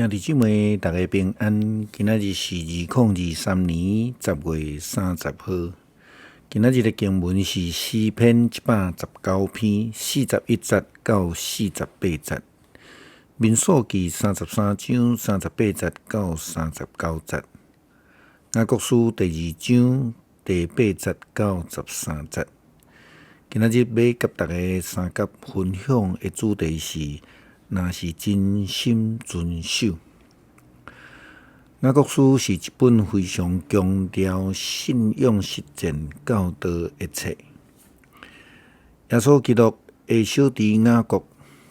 兄弟姊妹，逐家平安。今仔日是2023年10月30號。今仔日的經文是詩篇119篇41節到48節，民數記33章38節到39節，雅各書第二章第八節到13節。今仔日欲佮大家相佮分享的主題是：若是真心遵守。雅各書是一本非常強調信仰實踐教導的冊。耶穌基督的小弟雅各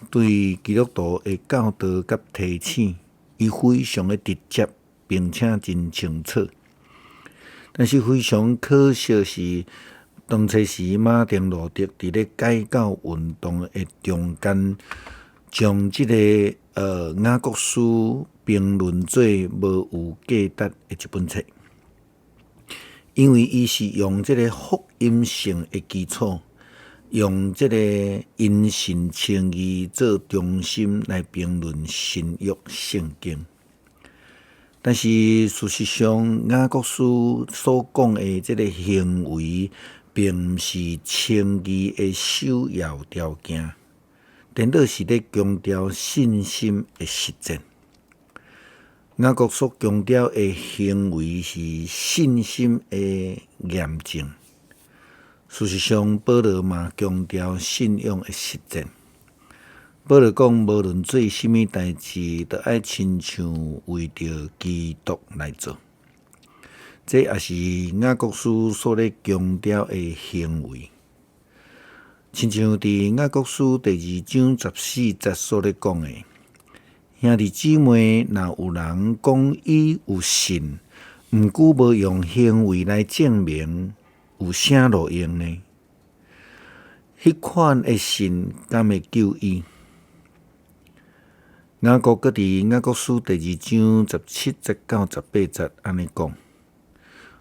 對基督徒的教導佮提醒，伊非常的直接，並且真清楚。但是非常可惜是，當初時馬丁路德佇咧改教運動的中間，將這個雅各書評論做無有價值的一本冊，因為伊是用這个福音性的基礎，用這个因信稱義做中心來評論新約聖經。但是事實上，雅各書所講的這个行為，並毋是稱義的首要條件。顛倒是咧強調信心的實踐。雅各所強調的行為是信心的驗證。事實上，保羅嘛強調信仰的實踐。保羅講，無論做啥物代誌，都愛親像為著基督來做。這也是雅各書所咧強調的行為。親像佇雅各書第二章14節所咧講的，兄弟姊妹，若有人講伊有信，毋過無用行為來證明，有啥路用呢？彼款的信敢會救伊？雅各閣佇雅各書第二章17節到18節按呢講，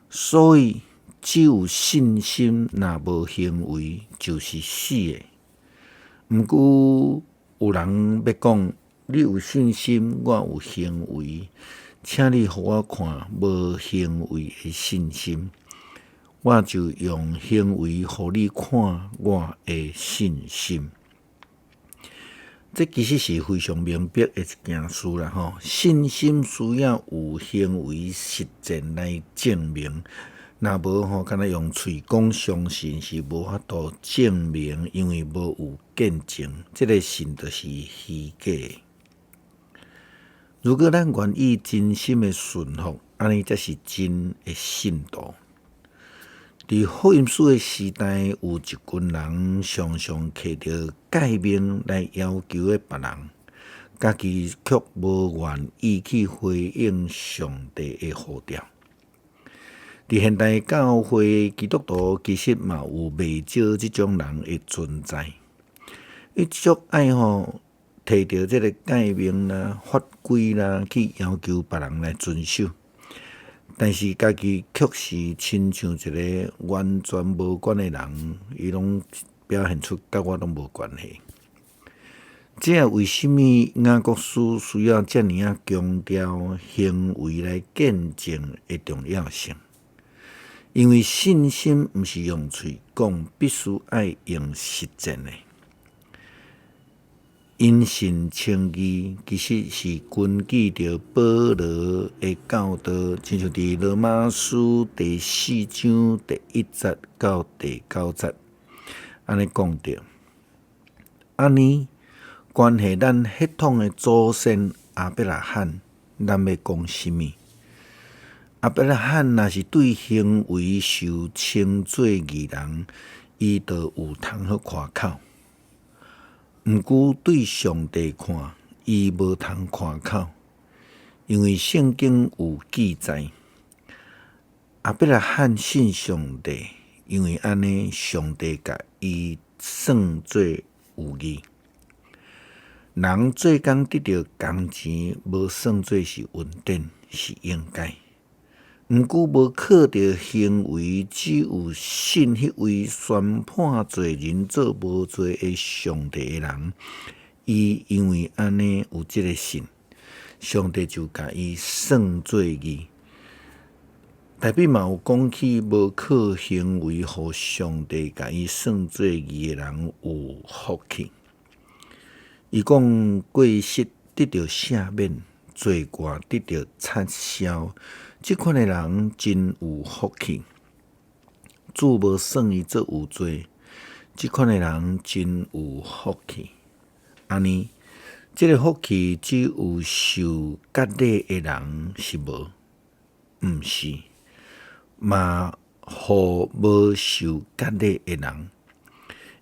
所以，只有信心，若無行為，就是死的。毋過有人欲講，你有信心，我有行為，請你予我看無行為的信心，我就用行為予你看我的信心。這其實是非常明白的一件事啦吼。信心需要有行為實踐來證明。若無吼，干焦用喙講相信是無法度證明，因為無有見證，這个信就是虛假的。如果咱願意真心的順服，按呢才是真的信徒。佇福音書的時代，有一群人常常提著誡命來要求的別人，家己卻無願意去回應上帝的呼召。佇現代教會，基督徒其實嘛有袂少這種人的存在。伊足愛吼提著這个誡命啦、法規啦，去要求別人來遵守，但是家己卻是親像一个完全無關的人，伊攏表現出佮我攏無關係。這也為啥物雅各書需要遮爾仔強調行為來見證的重要性？因為信心毋是用喙講，必須愛用實踐的。因信稱義，其實是根據著保羅的教導，親像佇羅馬書第四章第一節到第九節，按呢講著。按呢，關係咱血統的祖先亞伯拉罕，咱欲講啥物？亞伯拉罕若是對行為受稱做義人，伊就有通好誇口。毋過對上帝看，伊無通誇口，因為聖經有記載，亞伯拉罕信上帝，因為按呢，上帝共伊算做有義。人做工得著工錢，無算做是恩典，是應該。毋過無靠著行為，只有信彼位宣判罪人做無罪的上帝的人，伊因為按呢有這个信，上帝就共伊算做義。大衛嘛有講起無靠行為，予上帝共伊算做義的人有福氣。伊講過失得著赦免，罪過得著擦消，這款的人真有福氣。主無算伊做有罪，這款的人真有福氣。按呢，這个福氣只有受割禮的人是無？毋是，嘛予無受割禮的人，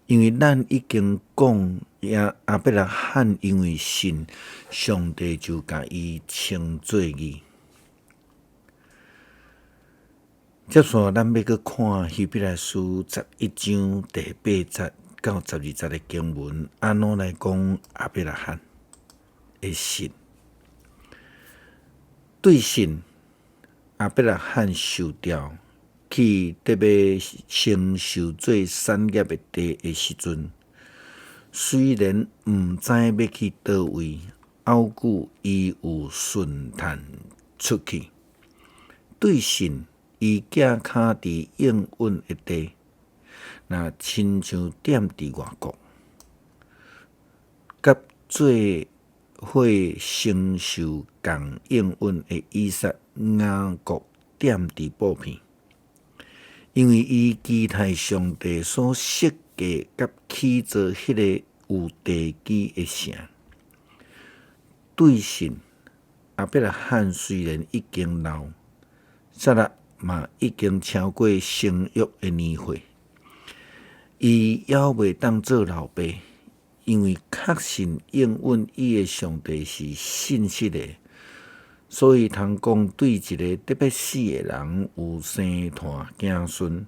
因為咱已經講，亞伯拉罕因為信，上帝就共伊稱做義。接紲咱欲閣看希伯來書11章第八節到12節的經文，按怎來講亞伯拉罕的信？對信，亞伯拉罕受召去得欲承受做產業的地的時陣，雖然毋知欲去佗位，猶閣伊有順趁出去。對信，伊行跤佇應允的地，若親像踮佇外國，佮做伙承受仝應允的以撒、雅各踮佇布片，因為伊期待上帝所設計佮起造彼个有地基的城。對信，亞伯拉罕雖然已經老，撒拉嘛已經超過生育的年歲，伊猶未當做老爸，因為確信應允伊的上帝是信實的，所以通講對一个得欲死的人有生湠子孫，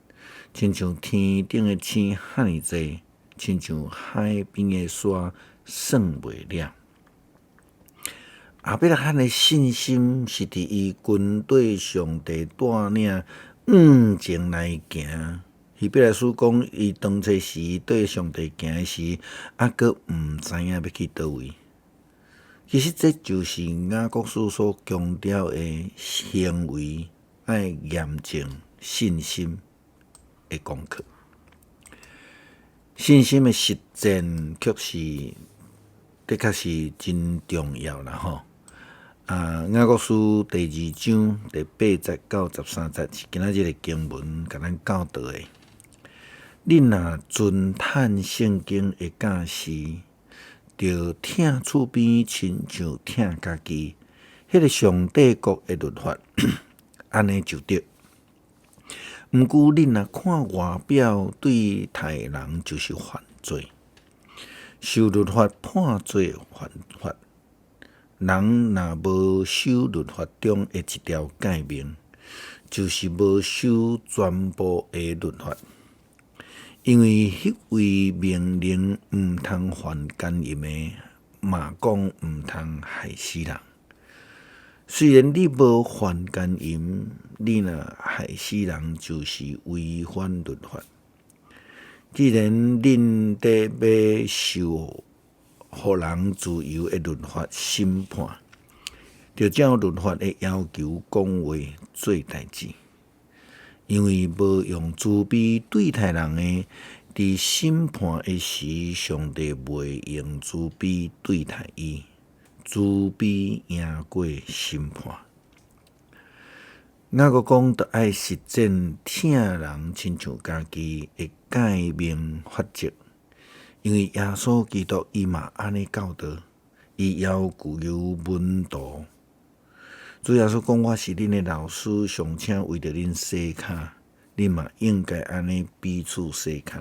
親像天頂的星遐爾濟，親像海邊的沙算袂了。亞伯拉罕的信心是佇伊跟綴上帝帶領向前來行。希伯來書講，伊當初時綴上帝行的時，猶閣毋知影欲去佗位。其實這就是雅各書所強調的行為愛驗證信心的功課。信心的實踐，卻是的確是真重要啦吼。啊，雅各書第二章第八節到13節是今仔日的經文，共咱教導的。恁若遵趁聖經的教示，著疼厝邊親像疼家己，彼個上帝國的律法，按呢就對。毋過恁若看外表對待人，就是犯罪，受律法判罪犯法。人若無守律法中的一條誡命，就是無守全部的律法。因為彼位命令毋通犯姦淫的，嘛講毋通害死人。雖然你無犯姦淫，你若害死人，就是違反律法。既然恁得欲受予人自由的律法審判，就照律法的要求講話做代誌。因為無用慈悲對待人的，佇審判的時，上帝袂用慈悲對待伊，慈悲贏過審判。雅各講，著愛實踐疼人親像家己的誡命法則。因為耶穌基督伊嘛按呢教導，伊要求門徒。主耶穌講：我是恁的老師，尚且為著恁洗跤，恁嘛應該按呢彼此洗跤。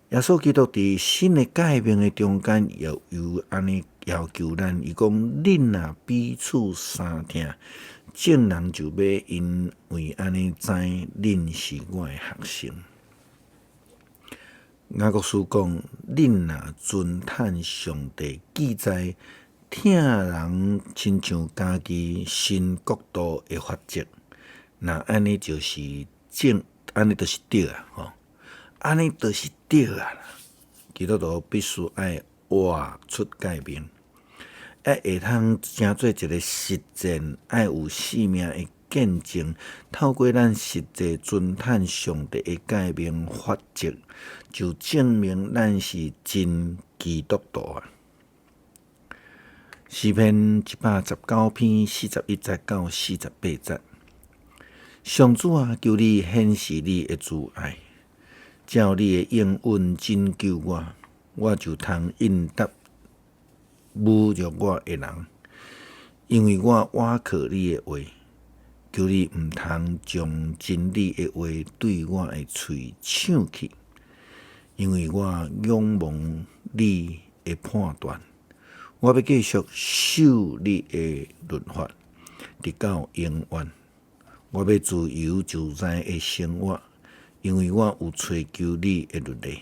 耶穌基督佇新的誡命的中間，又有按呢要求咱，伊講：恁若彼此相疼，眾人就欲因為按呢知恁是我的學生。雅各書講：恁若遵趁上帝記載疼人親像家己新國度的法則，若按呢就是正，按呢就是對啊！吼，按呢就是對啊啦。基督徒必須愛活出誡命，愛會通成做一个實踐，愛有生命的見證。透過咱實際遵趁上帝的誡命法則，就證明咱是真基督徒啊！詩篇119篇41節到48節，上主啊，求你顯示你的慈愛，照你的應允拯救我，我就通應答侮辱我的人，因為我倚靠你的話。求你毋通將真理的話對我的喙搶去，因為我仰望你的判斷。我欲繼續守你的律法，直到永遠。我欲自由自在的生活，因為我有揣求你的律例。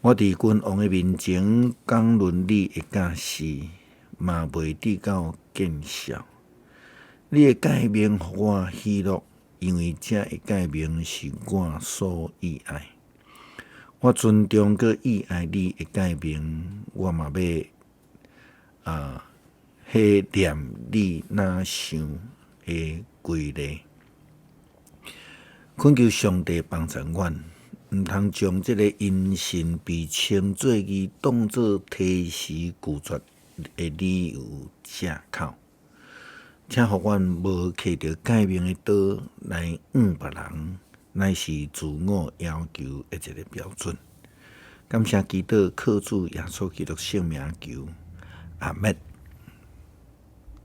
我佇君王的面前講論你的教示，嘛袂致到見笑。你的誡命予我喜樂，因為這个誡命是我所喜愛。我尊重閣喜愛你的誡命，我嘛欲彼念你若想的規例。懇求上帝幫助阮，毋通將這个因信被稱做義當做推辭拒絕的理由藉口。請予阮無揢著誡命的刀來则別人，乃是自我要求的一个標準。感謝基督，靠主耶穌基督聖名求，阿們。